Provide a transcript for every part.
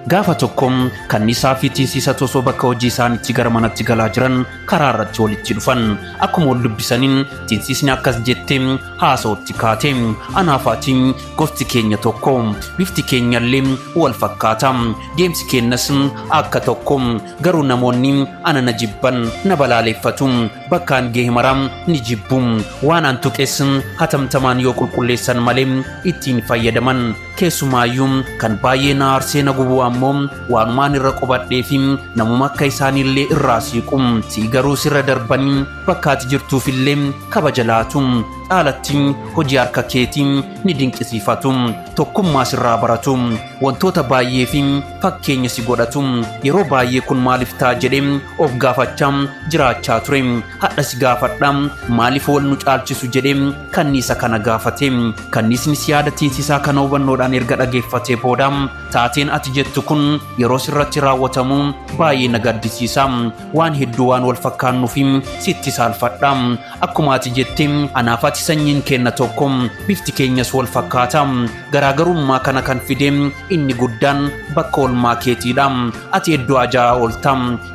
Gaafa tokko kanniisaa fi tinsiisa osoo bakka hojii isaaniitti gara manatti galaa jiran karaa irratti walitti dhufan. Akkuma wal dubbisaniin tinsiisni akkas jettee haasa'utti kaate. Anaaf ati gosti keenya tokko, bifti keenyallee wal fakkaata, deemsi keenyas akka tokko, garuu namoonni ana na jibban, na balaaleffatu, bakkaan gahe maraa ni jibbu, waan an tuqes hatamtamaan yoo qulqulleessan malee ittiin fayyadaman. Keessumaayyuu kan baay'ee na aarsee na gubu ammoo waanumaan irra qubadhee fi namuma akka isaaniillee irraa siiqu. Si garuu sirra darbanii bakka ati jirtuufillee kabaja laatu. Caalatti hojii harka keetii ni dinqisiifatu. Tokkummaa sirraa baratu. Wantoota baay'ee fi fakkeenya si godhatu. Yeroo baay'ee kun maaliif ta'a jedhee of gaafachaa jiraachaa ture. Hadha si gaafadha, maaliif wal nu caalchisu jedhee kanniisa kana gaafate. Kanniisnis yaada tinsiisaa kana hubannoodhaan erga dhageeffatee booda, taateen ati jettu kun yeroo sirratti raawwatamu baay'ee na gaddisiisa. Waan hedduu waan wal fakkaannuuf sitti saalfadha. Akkuma ati jette anaaf ati sanyiin keenna tokko, bifti keenyas wal fakkaata. Garaagarummaa kana kan fide inni guddaan bakka oolmaa keetiidha. Ati iddoo ajaa'aa oolta,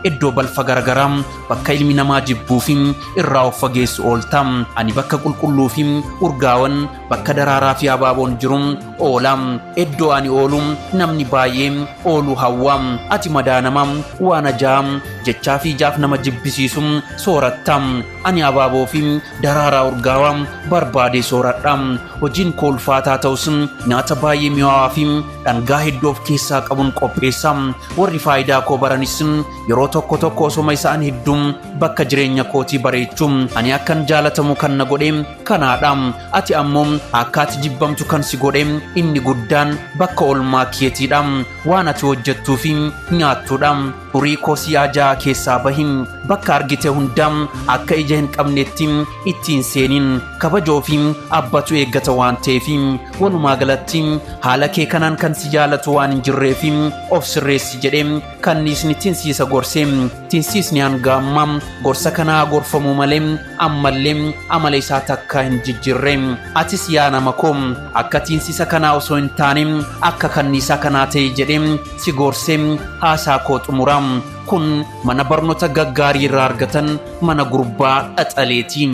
iddoo balfa garagaraa, bakka ilmi namaa jibbuu fi irraa of fageessu oolta. Ani bakka qulqulluu fi urgaawan, bakka daraaraa fi abaaboon jiru oola. Iddoo ani oolu namni baay'ee ooluu hawwa. Ati madaa namaa, waan ajaa'aa, jechaa fi ijaaf nama jibbisiisu sooratta. Ani abaaboo fi daraaraa urgaawaa barbaadee sooradha. Hojiin koo ulfaataa ta'us nyaata baay'ee mi'aawaa fi dhangaa hedduu of keessaa qabuun qopheessa. Warri faayidaa koo baranis yeroo tokko tokko osoma isaan hedduu bakka jireenya kootii bareechu. Ani akkan jaalatamu kan na godhe kanaadha. Ati ammoo akka ati jibbamtu kan si godhe inni guddaan bakka oolmaa keetiidha. Waan ati hojjettuu fi nyaattuudha. Horii koo si ajaa'aa keessaa bahin, bakka argite hundaa akka ija hin qabnetti ittiin seenin. Kabajoo fi abbatu eeggata waan ta'eef, walumaa galatti haala kee kanaan kan si jaalatu waan hin jirreef of sirreessi jedhee kanniisni tinsiisa gorse. Tinsiisni hanga ammaa gorsa kanaa gorfamuu malee ammallee amala isaa takka hin jijjiirre. Atis yaa nama koo akka tinsiisa kanaa osoo hin taane akka kanniisaa kanaa ta'e jedhee si gorse haasaa koo xumura. Kun mana barnoota gaggaarii irraa argatan mana gurbaa dhaxaleeti.